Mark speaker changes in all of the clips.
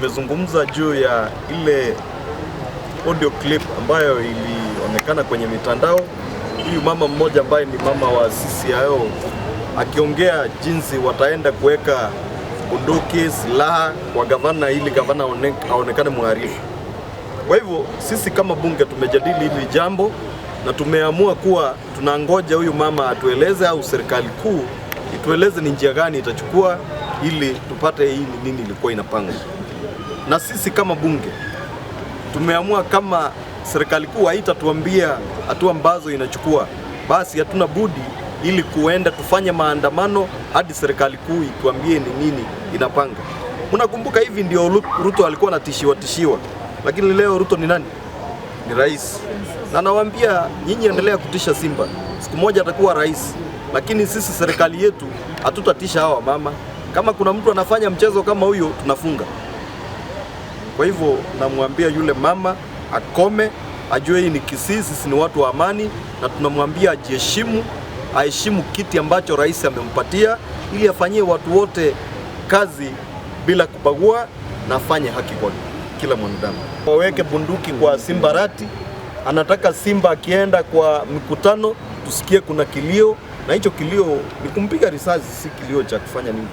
Speaker 1: Tumezungumza juu ya ile audio clip ambayo ilionekana kwenye mitandao, huyu mama mmoja ambaye ni mama wa CCIO akiongea jinsi wataenda kuweka bunduki, silaha kwa gavana ili gavana aonekane mhalifu. Kwa hivyo sisi kama bunge tumejadili hili jambo na tumeamua kuwa tunangoja huyu mama atueleze au serikali kuu itueleze ni njia gani itachukua ili tupate hii ni nini ilikuwa inapangwa. Na sisi kama bunge tumeamua kama serikali kuu haitatuambia hatua ambazo inachukua, basi hatuna budi ili kuenda tufanye maandamano hadi serikali kuu ituambie ni nini inapanga. Mnakumbuka hivi ndio Ruto alikuwa anatishiwa tishiwa, lakini leo Ruto ni nani? Ni rais. Na nawaambia nyinyi, endelea kutisha Simba, siku moja atakuwa rais, lakini sisi serikali yetu hatutatisha hawa mama. Kama kuna mtu anafanya mchezo kama huyo, tunafunga. Kwa hivyo namwambia yule mama akome, ajue hii ni Kisii, sisi ni watu wa amani, na tunamwambia ajiheshimu, aheshimu kiti ambacho rais amempatia, ili afanyie watu wote kazi bila kubagua na afanye haki kwa kila mwanadamu. Waweke bunduki kwa Simba Arati, anataka Simba akienda kwa mkutano tusikie kuna kilio, na hicho kilio ni kumpiga risasi, si kilio cha kufanya nini,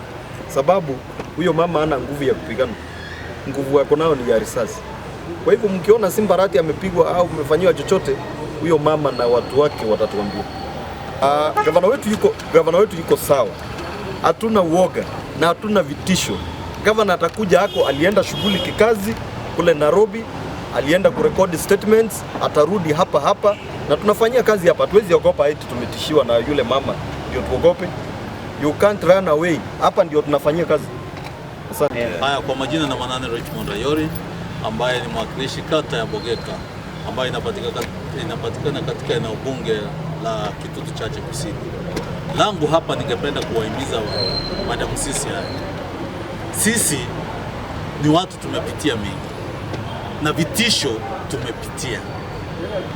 Speaker 1: sababu huyo mama hana nguvu ya kupigana, nguvu yako nayo ni ya risasi. Kwa hivyo mkiona Simba Arati amepigwa au amefanyiwa chochote, huyo mama na watu wake watatuambia. Gavana wetu yuko sawa, hatuna uoga na hatuna vitisho. Gavana atakuja hako, alienda shughuli kikazi kule Nairobi, alienda kurekodi statements, atarudi hapa hapa na tunafanyia kazi hapa. Hatuwezi ogopa eti tumetishiwa na yule mama ndio tuogope. You can't run away. Hapa ndio tunafanyia kazi. Asante.
Speaker 2: Haya, kwa majina na Manane Richmond Ayori ambaye ni mwakilishi kata ya Bogeka ambayo inapatikana katika eneo bunge la Kitutu Chache Kusini. Langu hapa ningependa kuwahimiza Madam sisi haya. Sisi ni watu tumepitia mengi na vitisho tumepitia.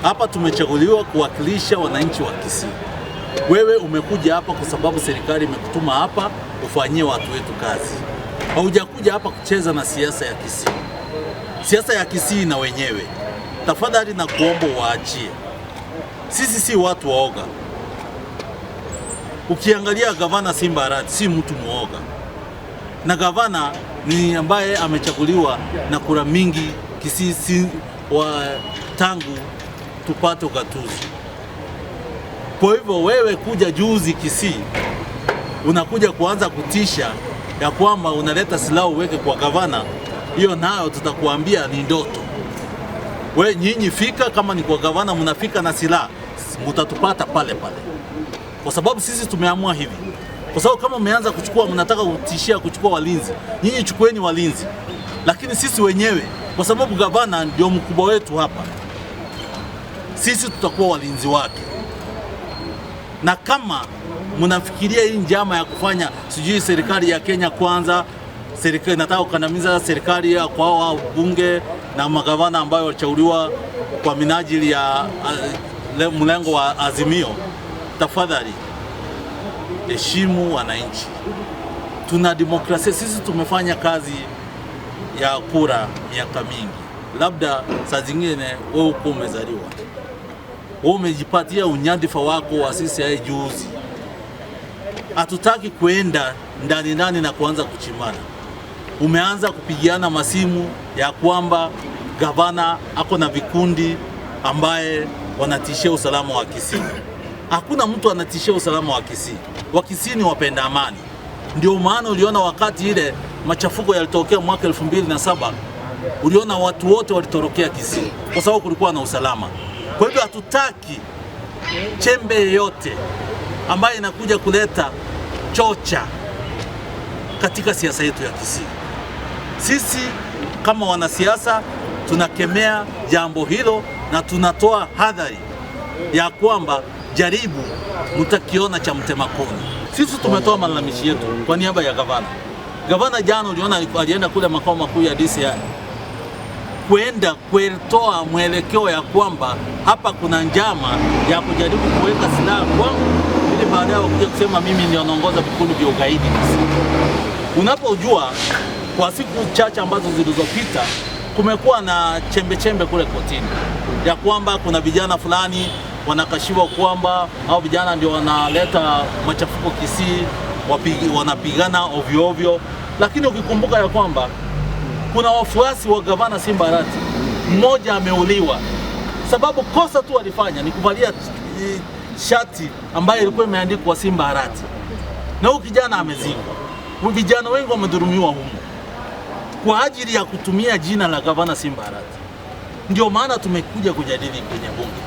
Speaker 2: Hapa tumechaguliwa kuwakilisha wananchi wa Kisii. Wewe umekuja hapa kwa sababu serikali imekutuma hapa ufanyie watu wetu kazi. Haujakuja hapa kucheza na siasa ya Kisii. Siasa ya Kisii na wenyewe, tafadhali na kuomba waachie. Sisi si watu waoga. Ukiangalia gavana Simba Arati si mtu muoga, na gavana ni ambaye amechaguliwa na kura mingi Kisii si, wa, tangu tupate ugatuzi. Kwa hivyo wewe kuja juzi Kisii unakuja kuanza kutisha ya kwamba unaleta silaha uweke kwa gavana, hiyo nayo tutakuambia ni ndoto. We nyinyi fika, kama ni kwa gavana mnafika na silaha, mtatupata pale pale, kwa sababu sisi tumeamua hivi. Kwa sababu kama mmeanza kuchukua, mnataka kutishia kuchukua walinzi, nyinyi chukueni walinzi, lakini sisi wenyewe, kwa sababu gavana ndio mkubwa wetu hapa, sisi tutakuwa walinzi wake. Na kama mnafikiria hii njama ya kufanya sijui serikali ya Kenya kwanza, serikali inataka kukandamiza serikali ya kwa wabunge na magavana ambayo walichaguliwa kwa minajili ya mlengo wa Azimio, tafadhali heshimu wananchi. Tuna demokrasia sisi, tumefanya kazi ya kura miaka mingi, labda saa zingine wewe uko umezaliwa, wewe umejipatia unyadhifa wako wa sisi juzi. Hatutaki kuenda ndani ndani na kuanza kuchimana. Umeanza kupigiana masimu ya kwamba gavana ako na vikundi ambaye wanatishia usalama wa Kisii. Hakuna mtu anatishia usalama wa Kisii. Wakisii ni wapenda amani. Ndio maana uliona wakati ile machafuko yalitokea mwaka 2007 uliona watu wote walitorokea Kisii kwa sababu kulikuwa na usalama. Kwa hivyo hatutaki chembe yoyote ambayo inakuja kuleta chocha katika siasa yetu ya Kisii. Sisi kama wanasiasa tunakemea jambo hilo na tunatoa hadhari ya kwamba jaribu mtakiona cha mtema kuni. Sisi tumetoa malalamishi yetu kwa niaba ya gavana. Gavana jana uliona alienda kule makao makuu ya DCI kwenda kutoa mwelekeo ya kwamba hapa kuna njama ya kujaribu kuweka silaha kwangu ili baadaye wakuja kusema mimi ndio naongoza vikundi vya ugaidi. Unapojua Kwa siku chache ambazo zilizopita kumekuwa na chembe chembe kule kotini ya kwamba kuna vijana fulani wanakashiwa kwamba au vijana ndio wanaleta machafuko Kisii, wanapigana ovyo ovyo, lakini ukikumbuka ya kwamba kuna wafuasi wa gavana Simba Arati mmoja ameuliwa, sababu kosa tu alifanya ni kuvalia shati ambayo ilikuwa imeandikwa Simba Arati, na huyu kijana amezikwa. Vijana wengi wamedhulumiwa humo kwa ajili ya kutumia jina la gavana Simba Arati. Ndio maana tumekuja kujadili kwenye bunge,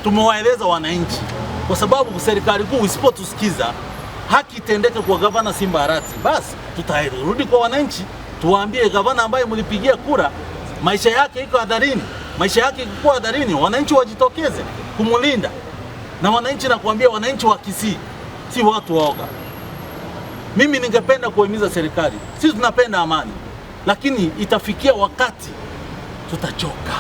Speaker 2: tumewaeleza wananchi, kwa sababu serikali kuu isipotusikiza haki itendeke kwa gavana Simba Arati, basi tutarudi kwa wananchi tuwaambie gavana ambaye mlipigia kura maisha yake iko hatarini, maisha yake iko hatarini, wananchi wajitokeze kumlinda. Na wananchi, nakuambia, wananchi wa Kisii si watu waoga. Mimi ningependa kuhimiza serikali, sisi tunapenda amani, lakini itafikia wakati tutachoka.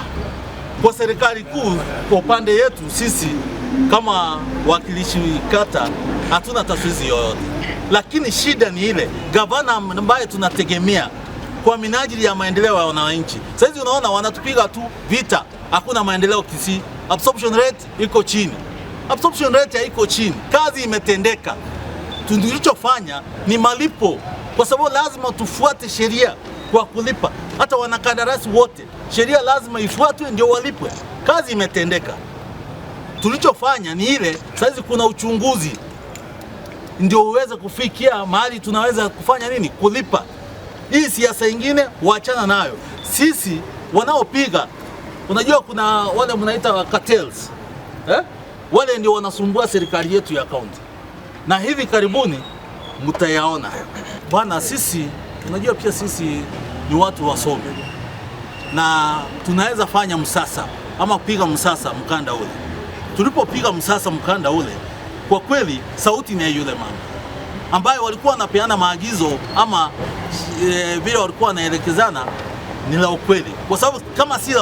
Speaker 2: Kwa serikali kuu, kwa upande yetu sisi kama wakilishi kata hatuna tatizo yoyote, lakini shida ni ile gavana ambaye tunategemea kwa minajili ya maendeleo ya wananchi. Sasa hizi unaona wanatupiga tu vita, hakuna maendeleo Kisii, absorption rate iko chini, absorption rate haiko chini, kazi imetendeka. Tulichofanya ni malipo, kwa sababu lazima tufuate sheria kwa kulipa. Hata wanakandarasi wote sheria lazima ifuatwe ndio walipwe. Kazi imetendeka. Tulichofanya ni ile, saizi kuna uchunguzi ndio uweze kufikia mahali tunaweza kufanya nini, kulipa. Hii siasa ingine waachana nayo. Sisi wanaopiga, unajua kuna wale mnaita cartels, eh? Wale ndio wanasumbua serikali yetu ya kaunti, na hivi karibuni mtayaona bwana. Sisi unajua pia sisi ni watu wasome na tunaweza fanya msasa ama kupiga msasa mkanda ule. Tulipopiga msasa mkanda ule, kwa kweli sauti ni ya yule mama ambaye walikuwa wanapeana maagizo ama vile walikuwa wanaelekezana ni la ukweli, kwa sababu kama si la